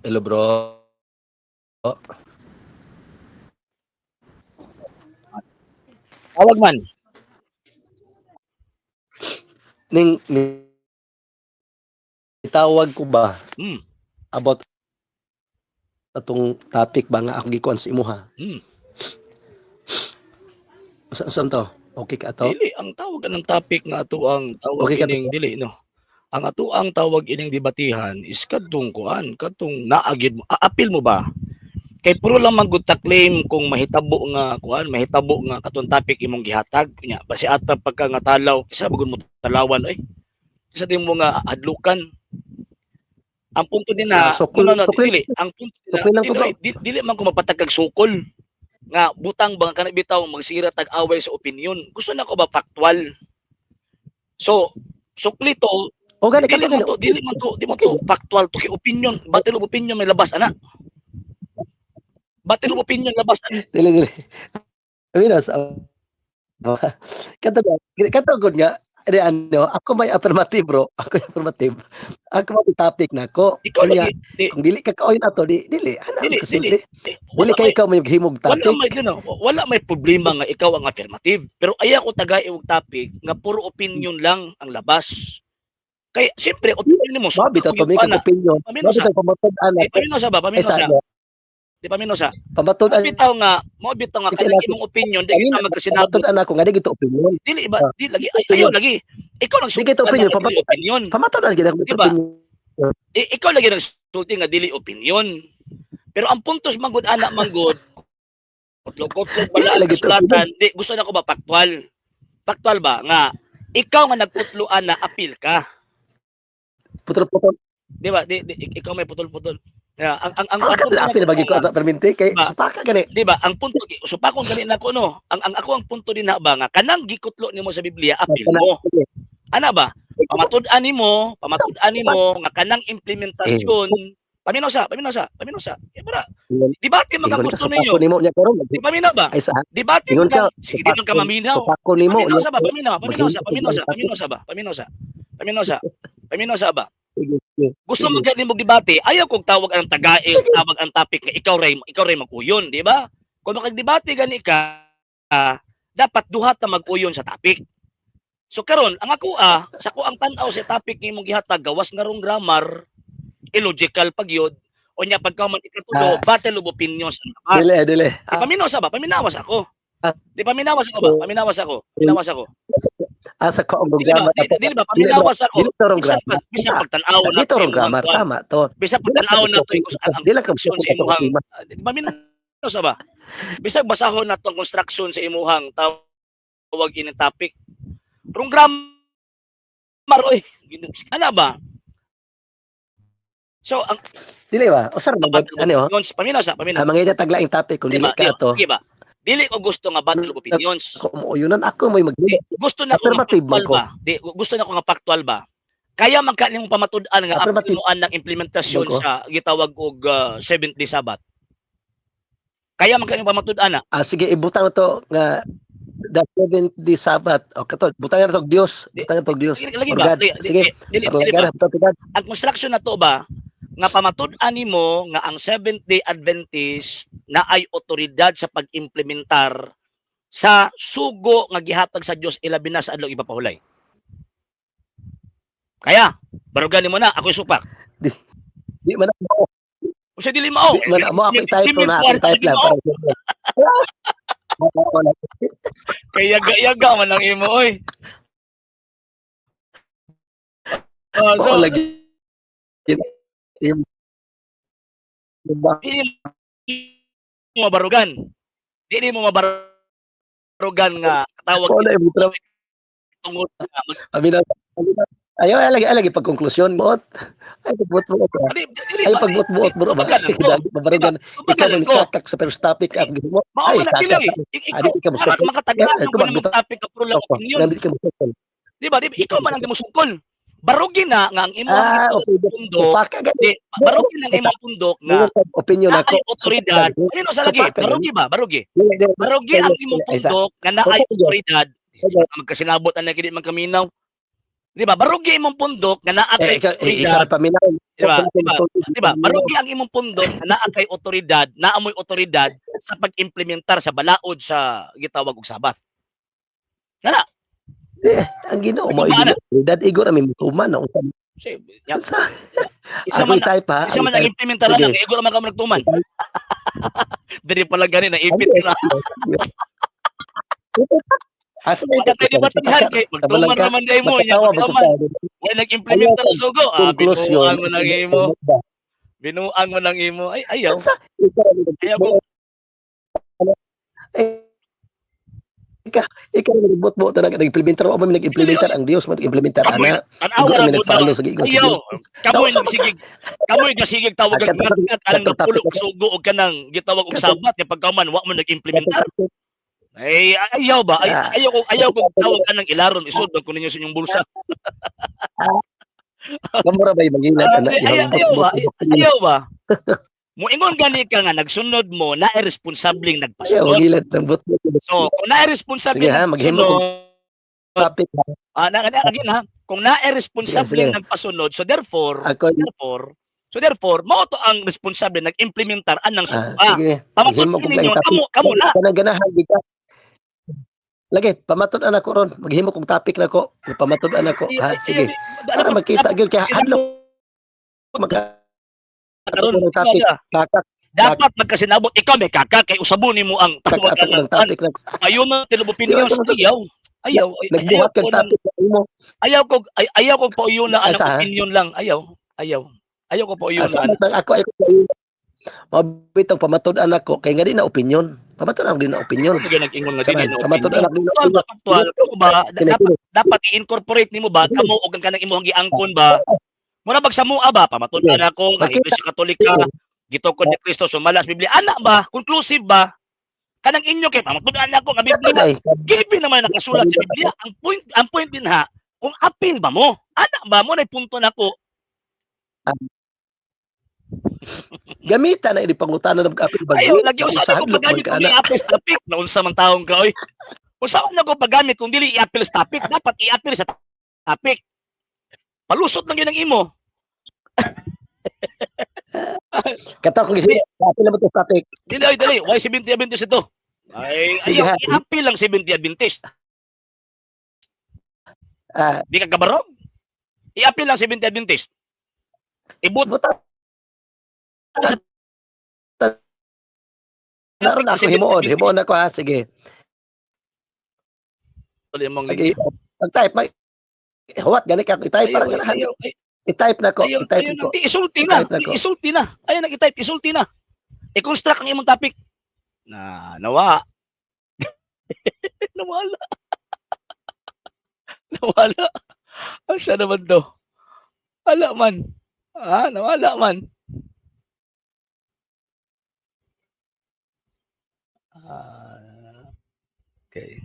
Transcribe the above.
Hello, bro. Tawag man. Ning tawag ko ba about atong topic ba nga ako gikuan sa imuha? Usa usa to? Okay ka ato? Dili ang tawag ng topic nga ato ang tawag Okay ka ining dili, no. Ang ato ang tawag ining debatihan is kadtong kuan, kadtong naa gyud mo, apil mo ba? Kay puro lang man gud ta claim kung mahitabo nga kuan, mahitabo nga katong topic imong gihatag nya basi ata pagka nga talaw kisa bagud mo talawan oy. Kisa di mo nga adlukan. Ang punto din na, Ah, sukol, no, no, sukol. Dili, ang punto din na, Sukol lang to, dili, bro. dili man ko mapatagkag sukol nga butang ba nga kana bitaw magsira tag away sa opinion. Gusto na ko ba factual. So, sukli to, O gani dili kato man gani. To, dili man to, di man to factual to kay opinion, battle of opinion may labas ana. Battle of opinion labas ana. Dili, dili. Aminas, kato kato gud nga di ano, ako may affirmative, bro. Ako may affirmative. Ako may topic na ako. Ikaw Unya, lagi, di, kung dili ka kaoy ato, di dili ana Dili, kasimple. Di, Dili wala kay may, ikaw may himog wala topic. May no, wala may problema nga ikaw ang affirmative. Pero ayaw ko tagay og topic nga puro opinion lang ang labas. Kay siyempre opinion nimo Mao bitaw to may kag opinion. Paminaw Mao sa bitaw pamatud-an Di ako. paminaw sa ba, Ay paminaw sa sa. ano, Di paminaw sa. pamatud-an Mao bitaw nga, mao bitaw nga Kasi kanang imong opinion di kita magkasinabot. Pamatud-an ako nga di gito opinion. Dili ba, Ah. di lagi ay, ayaw lagi. Ikaw Di nagsulti gito opinion, nga dili opinion. pamatud-an gid ako Di gito ba? opinion. Ikaw lagi nagsulti nga dili opinion. Pero ang puntos man gud ana man gud, kutlog-kutlog Dili bala ang lagi to kasulatan, di gusto na ko ba factual. Factual ba nga ikaw nga nagputloan na apil ka. Putol-putol. Di ba? Di, ikaw may putol-putol. Yeah, ang Ang ang kato punto apil na bagi ko nga, ato perminti kay Ba? supaka gani. Di ba? Ang punto supakon gani nako, no. Ang ako ang punto din na ba nga kanang gikutlo nimo sa Biblia apil mo. Ana ba? Pamatud-an nimo nga kanang implementasyon. Paminaw sa, paminaw sa, paminaw sa. Eh, para debate man Ingon ka gusto ninyo. supako nimo nya karon. Di paminaw ba? Ay sa Debate ingon man ka sige di man ka maminaw. supako nimo. Paminaw sa ba? Paminaw, paminaw sa, Maghimo paminaw sa, ka paminaw sa ba? Paminaw sa. Paminaw sa. Paminaw sa ba? Sige, sige. Gusto mo gani mo debate, ayaw kong tawag ang tagail, tawag ang topic nga ikaw ray mag-uyon, di ba? Kung makagdebate gani ka, dapat duha ta mag-uyon sa topic. So karon, ang ako sa ko ang tan-aw sa topic nga imong gihatag gawas nga rong grammar, illogical pag yun, o nya pagka man ikatulo, battle of opinions ang labas. Dili, dili. Di paminaw sa ba? Paminawas ako. Ah. Di paminawas ako ba? Paminawas ako. Paminawas ako. Asa ko ang Dili ba? grammar. Dili ba? Paminawas ako. Dili to rong Bisan grammar. pag bisan pagtan-aw na Dito rong grammar tama to. Bisan pagtan-aw na to ang Dili ka construction sa imuhang di ba paminaw sa ba? Bisag basahon na to ang construction sa imuhang tawag ini topic. Rong grammar oy. Ana ba? So ang Dili ba? Usar man gud ano? opinions, paminaw sa, paminaw. Ah, mangita taglaing topic kung Di dili ba? ka ato. Di ba? Dili ko gusto nga battle of opinions. Ako mo uyunan ako mo'y mag Gusto na ko nga Affirmative man factual ko. ba? Di, gusto na ko nga factual ba? Kaya man ka nimong pamatud-an nga Affirmative. apil mo ang implementasyon Man ko. sa gitawag og seventh day Sabbath. Kaya man ka nimong pamatud-an na. Ah, sige, ibutang na to nga the seventh day Sabbath. O kato, butang na to og Dios, butang na to og Dios. Lagi Or ba? God. Sige, Dili, dili ba? parlagana butang to God. Ang construction na to ba nga pamatud-an nimo nga ang Seventh Day Adventist na ay otoridad sa pag-implementar sa sugo nga gihatag sa Dios ilabi na sa adlaw ipapahulay. Kaya, barugan nimo na ako'y supak. Di man ako, Usa dili mao. di man mo ako i-type to na ako i-type lang. Kay yaga-yaga man ang imo oy. Oh, so Oo, lagi. Diba? Dili mo mabarugan. Dili mo mabarugan nga tawag Oo na ibutang tungod nga Abi na, ayaw, ay, lagi pagkonklusyon mo. Ay, pagbuot-buot. Dili, dili Ay, ba? pagbuot-buot bro ba? Tubagan ko. Mabarugan. Ikaw Tubagan man ko. kakak sa first topic ako mo. Mao Ay, man na dili. kakak. Ikaw Adi ka mo para makatagaan Ay, mo tubag, ng bitaw. topic ka puro lang Ako, opinion. nandito ka mo sukol. Di ba? Di ba? Ikaw man ang gimusukol. Barugi na nga ang imong Ah, okay. pundok. Upaka gani. Di, barugi na ang imong pundok nga Opinion na ako. ay otoridad. Ano sa lagi? Supaka, Barugi ba? Barugi. Dili, dili. Barugi ang imong Ay, pundok nga naay Okay. otoridad. Okay. Magkasinabot ang lagi di man kaminaw. Di ba? Barugi imong pundok nga naa Eh, kay ikaw, eh, ikaw otoridad, ra paminaw. di ba? Di ba? Di ba? Barugi ang imong pundok nga naa kay otoridad, naa moy otoridad sa pag-implementar sa balaod sa gitawag og Sabat. Eh, ang Ginoo mo Nagubaan na. otoridad igor ami mutuman na unsa. Kasi, ya, Sa isa ako man type ha. isa man ang Ako implementar Sige. lang, igor man ka mo nagtuman. Diri pa lang gani naipit na. Asa na Wala tayo debatihan kay magtuman ka. naman day mo nya Makatawa ba pagkaman. Wala nag-implementar sa sugo. Ah, Conclusion. binuang mo lang imo. Binuang mo lang imo. Ay, ayaw. Sa ikaw Ayaw ko. Eh, ikaw nagbot-bot na nag-implementar mo ba nag-implementar ang Dios mo nag-implementar Kamoy, ana. tanawa Igor ra mi pud na. nag-follow sa giingon sa Ayaw. Dios. Kamoy Nausa nagsigig. Kamoy gasigig tawag og ngatngat anang napulo og sugo og kanang gitawag og Sabat kay pagkaman wa mo nag-implementar. Ay, ayaw ba? Ay, ayaw ko tawag anang ilaron isod ko ninyo sa inyong bulsa. Kamura ba yung magilan Ah, ana? di, ayaw, ayaw ba? Ayaw ba? Moingon gani ka nga nagsunod mo na irresponsableng Ayaw nagpasunod. magilan ng bot-bot. So, kung na irresponsableng Sige ha, maghimo nagpasunod, topic ha. ah, na, na, again ha, kung na irresponsableng Sige, sige. nagpasunod, so therefore, Ako so therefore, mao to ang responsable nag-implementar anang sugo. Sige. Pamatud Maghimo kog ninyo, laing topic. kamo kamo na. Kanang ganahan gid ka. Lagi, pamatud-an ako ron. Maghimo kog topic nako. Pamatud-an ako ha. Sige. Para makita gyud kay hadlok maka Karon, ng topic. Kakak dapat magkasinabot ikaw may kaka kay usabon nimo ang tawag ato anang ng topic na ayo na tilog opinions. Ayaw, ayaw, ayaw nagbuhat ko kag ng topic na imo. Ayaw ko pauyo na anang Asa, ha? opinion lang. Ayaw, ayaw, ayaw ko pauyo Asa na man ako ay mabitong pamatud-an ako kay nga di na opinion. Pamatud-an di na opinion. Ano nag-ingon nga dili Sama, na pamatud-an opinion. ako di na Aktual opinion. ba, aktual kamo ba, dapat dapat i-incorporate nimo ba kamo og ang kanang imong giangkon ba? Mura bag sa mua ba, pamatud-an ako nga Makita. Iglesia Katolika gitukod ni Kristo, sumala sa Biblia, ana ba? Conclusive ba kanang inyo kay pamatud-an ako nga Biblia? Ay, Given naman nakasulat sa Biblia. Ang point din ha, kung apil ba mo? Ana ba mo na punto nako? Gamita na ini pangutana ng apil ba? Ayaw lagi usa Sa na ko hadlok man paggamit ka kung ana. i-appeal sa topic. Naunsa man taong ka oy. Unsa man ako paggamit kung dili i-appeal sa topic, dapat i-appeal sa topic. Palusot lang yun ang imo. Kato kung gihimo, apil na mo to topic. Dili ay dili, why 70 Adventist ito? Ay, Sige, ayaw ha. i-appeal lang 70 Adventist. Di ka kabarog? I-appeal lang 70 Adventist. Ibut Buta sa naron ako himuon, himuon ako ha, sige. Tuloy mong Pag pag-type mag huwat gani ka i-type para Ayaw, ganahan. ayaw, ay, I-type na ko, ayaw, i-type ayaw, ko. di, isulti na, I-type na ko. isulti na. Ayaw nag i-type, isulti na. I-construct ang imong topic. Na, nawa. Nawala. Nawala. Asa naman to? Wala man. Ah, nawala man. Ah, okay.